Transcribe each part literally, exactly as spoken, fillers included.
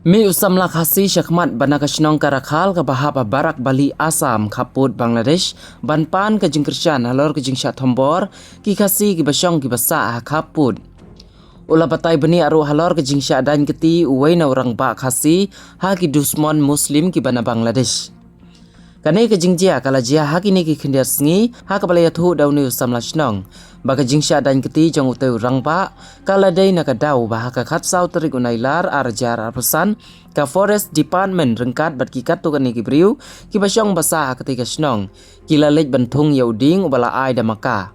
Mih u samla Khasi shakhmat ba na ka shnong Karakhal kaba hap ha Barak Bali Assam khappud Bangladesh ban pan ka jingkyrshan halor ka jingshah thombor ki Khasi kiba shong kiba sah ha khappud. U la batai bniah ruh halor ka jingshah daiñ kti uwei na u rangbah Khasi ha ki dusmon Muslim kiba na Bangladesh. Kane ka jingjia ka la jia ha kine ki khyndiat sngi ha kaba la ïathuh da une u samla shnong ba ka jingshah daiñ kti jong utei u rangbah ka la dei na ka daw ba ha ka khatsaw tarik u Nailar ar hajar arphew san ka Forest Department ryngkat bad ki katto katne ki briew kiba shong ba sah ha katei ka shnong ki la leit ban thung ïa u dieng uba la ai da ma ka.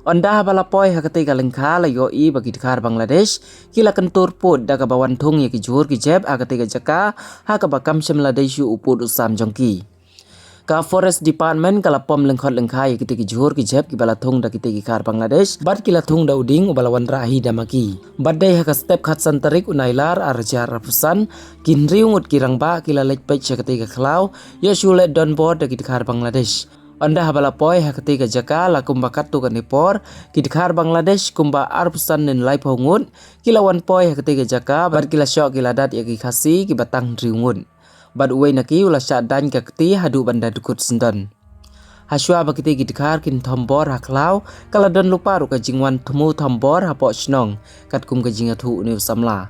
Ynda haba la poi ha katei ka lyngkha la ïohi ba ki dkhar Bangladesh ki la kyntur pud da kaba wan thung ïa ki jhur ki jhep ha katei ka jaka ha kaba kam shym la dei shuh u pud u sam jong ki. Ka Forest Department ka la pom lyngkhot lyngkhai ïa kitei ki jhur ki jhep kiba la thung da kitei ki dkhar Bangladesh bad ki la thung da u dieng uba la wanrah hi da ma ki. Bad dei ha ka step khatsan tarik u Nailar ar hajar arphew san ki hynriew ngut ki rangbah ki la leit peit sha katei ka khlaw ïoh shu leit donbor da ki dkhar Bangladesh. Ynda haba la poi ha katei ka jaka la kumba katto katne por ki dkhar Bangladesh kumba arphew san ne laiphew ngut ki la wan poi ha katei ka jaka bad ki la shoh ki la dat ïa ki Khasi kiba tang hynriew ngut. Bad uwei na ki u la shah daiñ ka kti haduh ban da dkut syndon. Hashwa ba kitei ki dkhar kin thombor ha khlaw ka la don lypa ruh ka jingwan thmu thombor hapoh shnong katkum ka jingïathuh une u samla.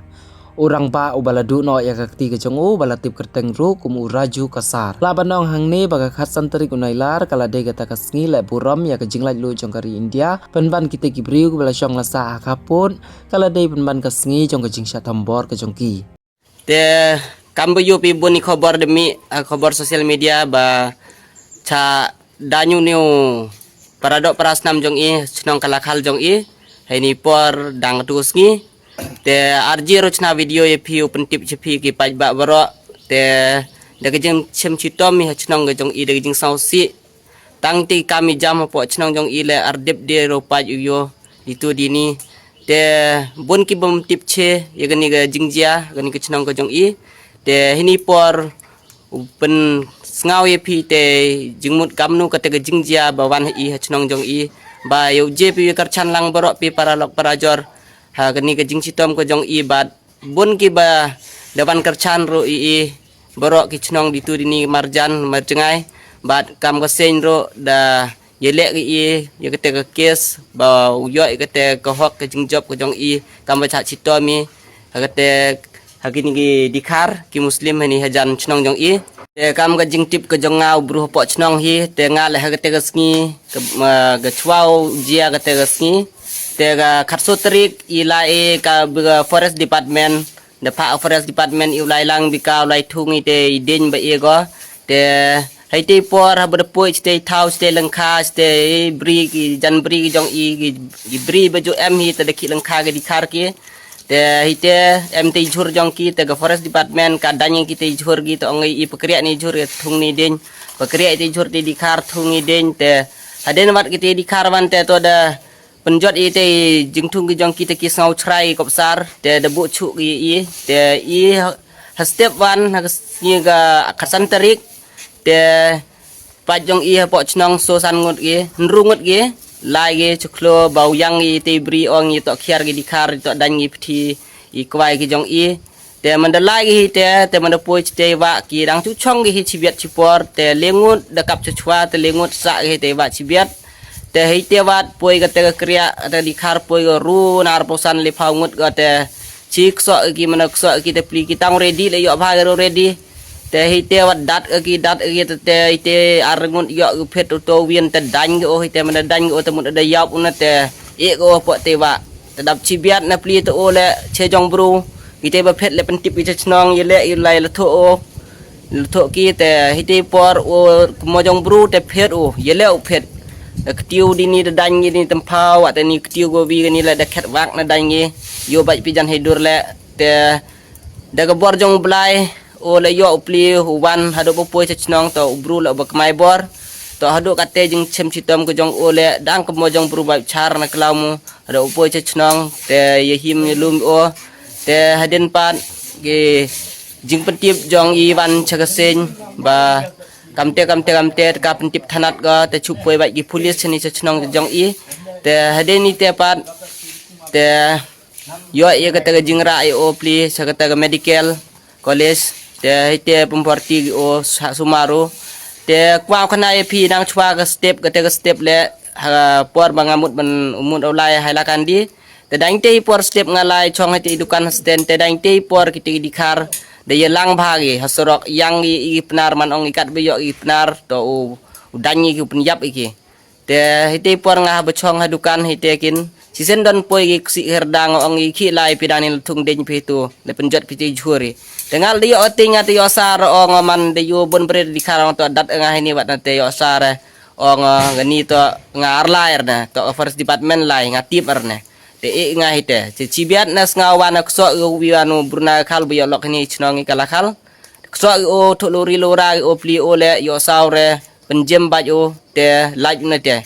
U rangbah uba la duh noh ïa ka kti ka jong u ba la tip kyrteng ruh kum u Raju Kasar. Lah ban ong hangne ba ka khatsan tarik u Nailar ka la dei kata ka sngi leh burom ïa ka jinglaitluid jong ka ri India pynban kitei ki briew kiba la shong la sah ha khappud ka la dei pynban ka sngi jong ka jingshah thombor ka jong ki. Te kam ba ïoh phi bun i khubor da mih ha khubor social media ba cha daiñ une u para doh para snam jong i shnong Karakhal jong i ha ine i por dang tu sngi. Te arji ruh chna video ïa phi u pyntip cha phi ki paidbah baroh. Te da ka jingshem chitom i ha shnong ka jong i da ka jingsngewsih. Tang te kam i jam hapoh shnong jong i leh ar dep de ruh paid u ïoh ditu dini. Te bun ki bym tip che ïa kane ka jingjia kane ka shnong ka jong i. Te ha ine i por u pynsngew ïa phi te jingmut kamnu kata ka jingjia ba wan ha i ha shnong jong i. Ba ïa u je phi ïa kyrchan lang baroh phi para lok para jor ha kane ka jingchitom ka jong i bad bun kiba da wan kyrchan ruh i i baroh ki shnong ditu dini marjan marjngai bad kam ka seng ruh da ïaleh ki i ïa kata ka kes ba u ïoh ïa kata ka hok ka jingjop ka jong i kam ba chah chitom i ha kata ha kini ki dkhar ki Muslim ha ine hajan shnong jong i. Te kam ka jingtip ka jong nga u bru hapoh shnong hi te nga leh ha kata ka sngi ka, ma, ka chwa u jia kata ka sngi. Te ka khatsaw tarik i la e ka, ka Forest Department da phah Forest Department i u lai lang bika u lai thung i te i ding ba i go. Te ha ite i por haba da poi chite i thaw chite i lyngkha chite i bri ki jan bri ki jong i ki, ki bri ba ju em hi te da ki lyngkha ki dkhar ki. Te ha ite em te i jhur jong ki te ka Forest Department ka dang ki te i jhur ki te ong i pakriah ni jhur ki thung ni ding. Pakriah ite i jhur te dkhar thung ni ding te hadien wat ki te dkhar wan te to da pynjot i te i jingthung ki jong ki te ki sngew chrai ki kopsar te da buh chuh ki i te i ha, ha step wan ha ka sngi ka khatsan tarik te pat jong i hapoh chnong so san ngut ki hynru ngut ki lai ki chuklo ba u yang i te i bri ong i to khiar ki dkhar i to dang i pthi i kwai ki jong i. Te mynda lai ki hi te, te mynda poi chite i wah ki dang chu chong ki hi chibiat chipor, te le ngut da kap chachwa, te le ngut sah ki hi te i wah chibiat. Te hi te wat poi kata ka kriah, kata dkhar poi ka ru na arphew san le phew ngut kata chi ksoh ki mynda ksoh ki te pli ki tang ready le ïoh bha ki ru ready. Te hi te wat dat ki dat ki te, te hi te ar ngut ïoh ki phet u to win te dang ki o hi te mynda dang ki o te mut da ïap u na te ïeh ki o pok te wah. Te dap chibiat na pli te o le che jong bru. Hi te ba phet le pyntip ki cha chnong ïa le ïa lai la thoh o. La thoh ki te hi te por o mo jong bru te phet o ïa le u phet. Ktiu di ni da dang ni tempau wa te ni ktiu go wi ni le da khet wak na dang ni. Ïoh bait pi jan hi dur le te da ka bor jong u Blai o le ïoh u pli u wan haduh ba poi cha chnong to u bru le ba kmai bor. To haduh kate jingchem chitom ka jong o le dang ka mo jong bru ba char na klau mu. Haduh u poi cha chnong te ïa him ïa lum o te hadien pat ki jingpyntip jong i wan cha ka seng ba kamte kamte kamte ka pyntip thanat ka te chup poi ba ki pulis chani cha chnong jong i te hadien i te pat te ïoh ïa kata ka jingrah ïa o pli cha kata ka medical college. Te hei te pynpor ti ki o sa sumaru. Te kwah khana ïa phi nang chwa ka step, kata ka step le ha por ba nga mut ban mut u lai Hailakandi. Te dang te i por step nga lai chong hei te i dukan sten, te dang te i por kiti i dikhar da ïa lang bha ki ha surok, ïang i, i Pnar man ong i kat ba ïoh i Pnar to u, u dang i ki u pynïap i ki. Te hei te i por nga ha ba chong ha dukan hei te kin sisen don poi ki ksi herdang ong i ki lai phi dang ni thung ding phi tu le pynjot phi te jhuri. Te ngal da ïoh te nga te ïoh sar ong man da ïoh bon bret dikhar ong to dat nga hei ni wat na te ïoh sar ong nga ni to nga ar lai er ne to first department lai nga tip er ne. Te i nga hei te chi biat na sngaw wan na ksok u wi wan u bruna khal ba ïoh lok ni chnong i kala khal. Ksok i o thuk lori lora i o pli o le ïoh saw re pynjem baj o te laj ne te.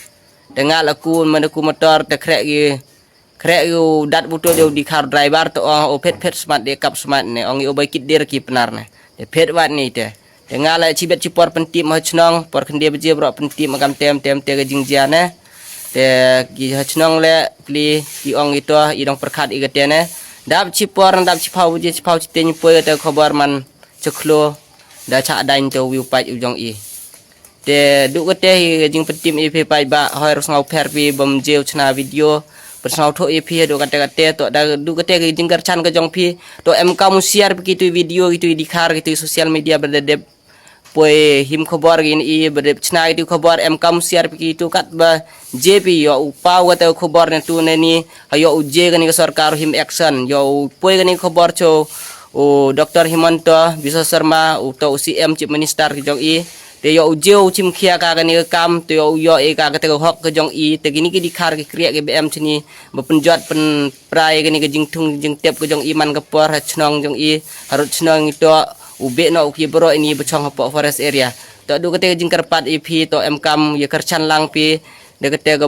Te ngal aku man aku motor te khrek i, khrek i u dat buto de u dikhar driver te ong o phet phet smat de kap smat ne ong i o bai kit der ki Pnar ne. Te phet wat ni te. Te ngal chi biat chi por pyntip ma chnong, por khynde baje bro pyntip ma kam tem tem te ka jingjia ne. Te ki ha chnong le pli i ong i to i dong pyrkhat i ka te ne. Dap chi por dap chi phaw baje chi phaw chi teng poi ka te khobor man chaklo da cha dain te u wi u pait u jong i. Te du kate hi ka jingpyntim i phi paidbah, hoi ruh sngaw pher phi bym jiew chna video. Pyn sngaw thoh i phi du kate kate to da du kate ka jingkyrchan ka jong phi. To em kam u share phi kitu i video, kitu i dikhar, kitu i social media ba da dep poi him khobor kin i ba dep chna kitu khobor, em kam u share phi kitu kat ba je phi ïoh u paw kate khobor ne tu ne ni ha ïoh u je kani ka sorkar him action ïoh u poi kani ka khobor cho u Doctor Himanta Biswa Sarma u to u C M Chief Minister ki jong i. Te ïoh u jiew u chim khia ka kani ka kam, te ïoh u ïoh e ka kata ka hok ka jong i, te kini ki dikhar ki kriah ki ba em chini ba pynjot pynpra ïa kani ka jingthung jingtep ka jong i man ka por ha chnong jong i, harud chnong i to u beh noh u ki bro ini ba chong hapoh forest area. To du kata ka jingkyrpad i phi to em kam ïa kyrchan lang phi da kata ka,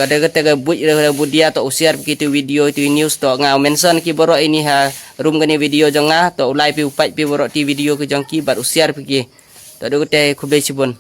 da kata ka buit da budia to u share phi kitu video tu news to nga u mention ki bro ini ha room kani video jong nga to u lai phi u pait phi bro ti video ki jong ki bad u share phi ki. To du kata khublei chibun.